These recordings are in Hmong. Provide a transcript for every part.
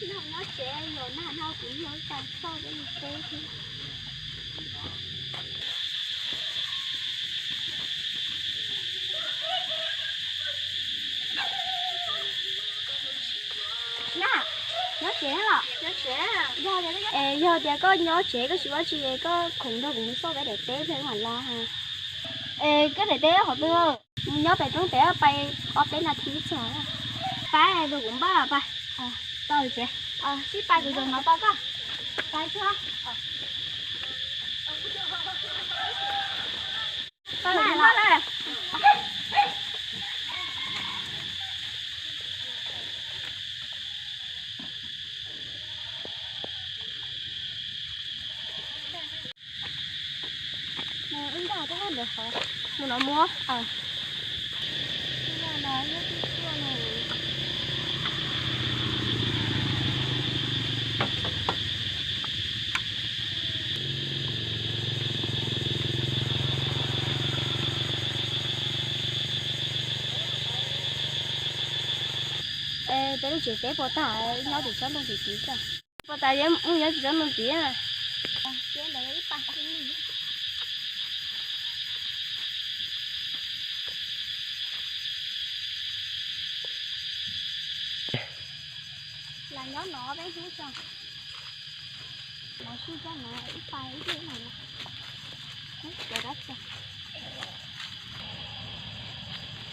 Nyob tsev yog nag no kuv yog ib tag txoj peb li teb thiab. Nag, nyob tsev los? Yog tias koj nyob tsev koj tsis ua dab tsi es koj khoom nrog kuv mus xauj peb daim teb peb mam los. Es koj daim teb qhov twg? Nyob pem roob pem pais ob peb nas this txog. Pab rau kuv npaj pab. Tau tsev. Sib pab kuv zaum no tau koj. Pab tsuag. Mus no mus. Peb lub tsev teb puas tag, nyob tim tsob ntoo tim tid xwb. Puas tas yeej mus nyob tim tsob ntoo tid na. Lam nyob no peb hnub tso. Los sij coj no ib pab ib hnub no.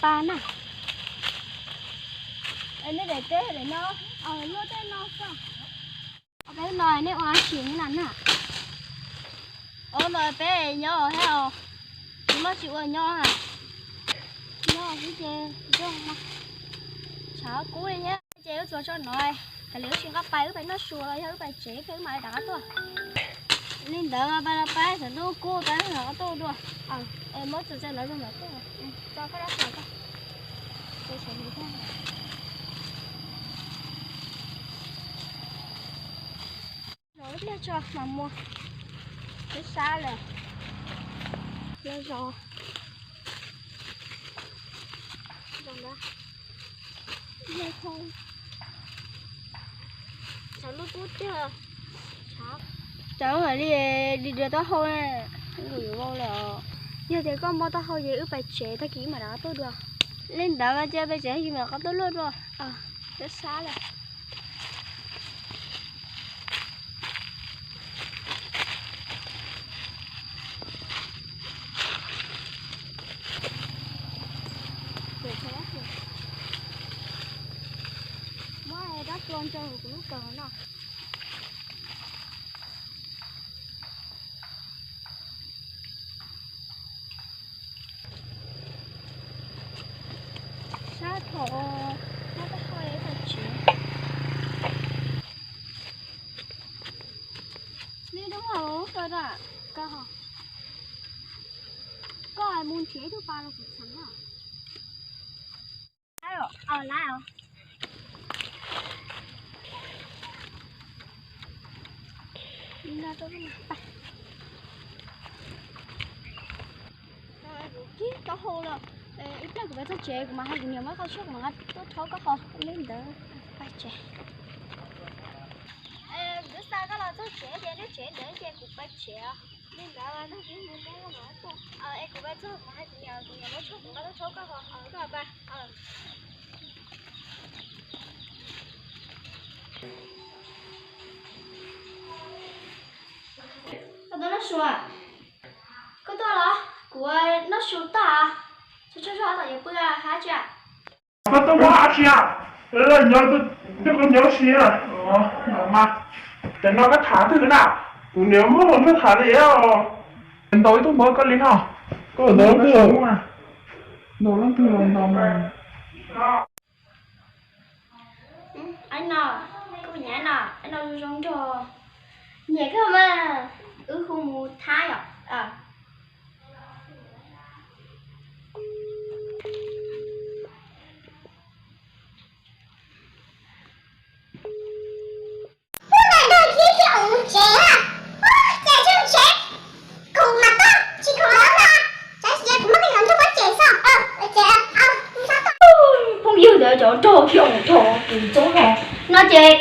Pab na. Nej daim teb daim no, luaj tej no xwb. Peb no nej ua tsis na na. Os mas peb nyob thiab os, tsis muaj tsis ua nyob. Nyob xwb ces zoo no. Tshav kub li thiab ces wb tsuas tso no. Tam li wb tsis nqa pais, wb pais noj su los yog wb pais tsev peb wb mam li rov qab tuaj. Li ntawd mas pais los pais, thaum ntuj kub peb rov qab tuaj dua. Muab tso tseg lawv zoo lawm tuaj. Tso koj dab tsi koj. Zov ib pliag tso mam mus. Sab sab lawm. Los zov. Zov ntawd. Tshav ntuj kub tiag. Tshav hais li, li dua taub hau ne, yuav vau lawm os. Yog tias koj muaj taub hau ces wb pais tsev tag kis wb mam rov qab tuaj dua. Li ntawd mas cia pais tsev tag kis mam rov qab tuaj luaj dua. Sab sab lawm. Muab rab tua ntsaws kuv lub kawm no. Sab thaum, sab tau hau ib tag tsev. Neb dub hau kawg da, koj ho, koj mus nrhiav ib tug pas los kuv txheeb na. Lab os, lab os. Kuv kib taub hau lawm. Ib pliag kuv pais txog tsev kuv mam hais kuv niam muab qhov tshuaj kuv mam tuaj rhaub koj qhov li ntawd pais tsev. Kuv twb xa koj los txog tsev ces neb tsev ntawd ces kuv pais tsev. Li ntawd mas nag kib mus teb mam tuaj. Es kuv pais txog kuv mam hais kuv niam, kuv niam muab tshuaj kuv nqa tuaj rhaub koj qhov, koj pais. Koj tuaj noj su, koj tuaj los? Kuv noj su tag, tso tso zog tom yuav pw hab tsi. Koj tuaj muab dab tsi a? Nyob, nyob si. Ces no koj tham twg na? Kuv niam muab hauv ntsej tham li os. Ntaus ib tug npawg koj li no. Koj ntaus leej twg? Ntaus leej twg los ntaus mas. Aib no, koj nyiam no, aib no zoo zoo nraug. Nyiam kawg mas, wb hu mus thab yom. Hnub no nrog Thib thiab Us mus tsev na. Ub, cas tseem tsev, khoom mas tuaj tsis khoom los no. Tsam sis kuv muab koj cov nrog pab tsev xwb. Phooj ywg, cov nrog Thib Us nrog tus Txoob no, no ces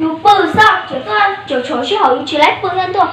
Yus pw xwb, tseem tuaj caum tshuam sib haum, yus tsis laib pw ntag ntuj.